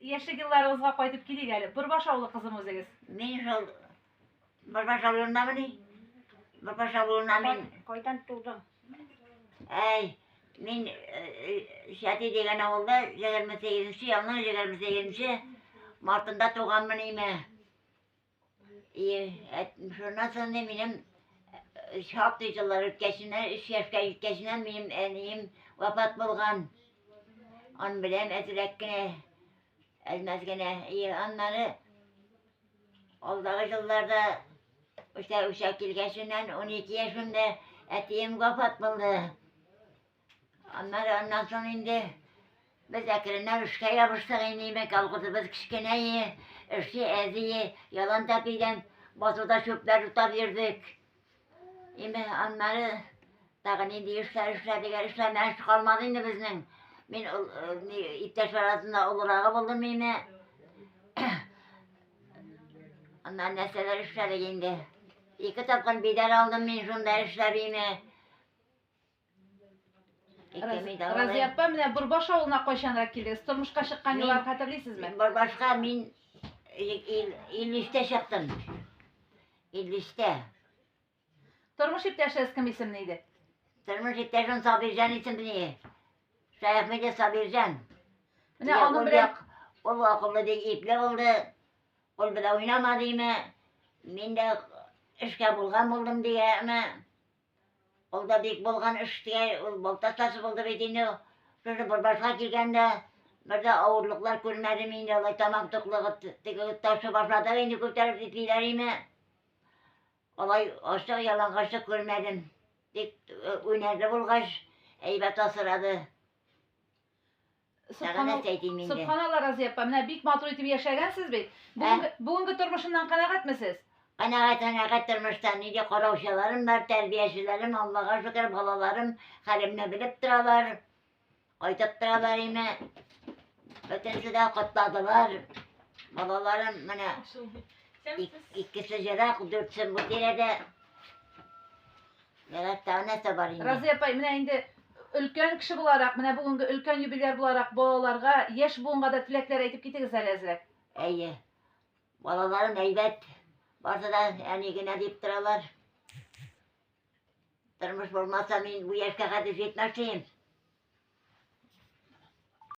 Яшьлек елларыгызга кайтып килик әле. Борбаш авылы кызымы үзегез? Мин шул Борбаш авылындамыни? Борбаш авылына мин. Кайдан тудың? Әй, мин Шәти дигән авылда 28 елның 28 мартында туганмын име. И, шуннан соң минем шактый еллар үткәченнән, өч яшькә җиткәченнән минем әнием вафат булган. Аны беләм әзрәк кенә, әзмәз генә. И, аннары алдагы елларда үсә үсә килгәченнән 12 яшемдә әтием вафат булды. Аннары аннан соң инде без әкренләп эшкә ябыштык инде, имәк, колхозыбыз кечкенә, эше әз, ялан тәпидән басуда чүпләр утап йөрдек. Инде аннары тагы нинди эшләр эшләдек, эшләмәгән эш калмады инде безнең. Мин иптәшләр арасында олырагы булдым инде. Аннан нәрсәләр эшләдек инде. Ике тапкыр бидәр алдым мин шунда эшләп име. Разия апа, менә Борбаш авылына кайчанрак килдегез? Тормышка чыккан елларны хәтерлисезме? Борбашка мин 53-тә чыктым. 53-тә. Тормыш иптәшегез кем исемле иде? Тормыш иптәшем Сабирҗан исемле. Шәяхмәтов Сабирҗан. Менә аның белән ул акыллы бик ипле булды. Ул белән уйнамады име. Мин дә эшкә булган булдым дигәнме. Ул да бик булган эш дигән, ул балта остасы булды бит инде. Шушы Борбашка килгәндә бер дә авырлыклар күрмәдем инде, алай тамак туклыгы теге ташы башладык инде күтәреп ипиләр име. Алай ачык ялангачлык күрмәдем. Тик үнәрле булгач, әйбәт асрады. Субханалла, Разия апа, менә бик матур итеп яшәгәнсез бит. Бүгенге, бүгенге тормышыннан канәгатьме сез? Канәгать, канәгать тормыштан. Нинди караучыларым бар, тәрбиячеләрем, Аллага шөкер, балаларым хәлемне белеп торалар. Кайтып торалар име. Бөтенесе дә котладылар. Балаларым менә икесе ерак, дүртсе бу тирәдә. Ярар, тагы нәрсә бар инде? Разия апай, менә инде өлкән кеше буларак, менә бүгенге өлкән юбиляр буларак балаларга, яшь буынга да теләкләр әйтеп китегез әле әзрәк. Әйе. Балаларым әйбәт. Барсы да әни генә дип торалар. Тормыш булмаса, мин бу яшькә хәтле җитмәс идем.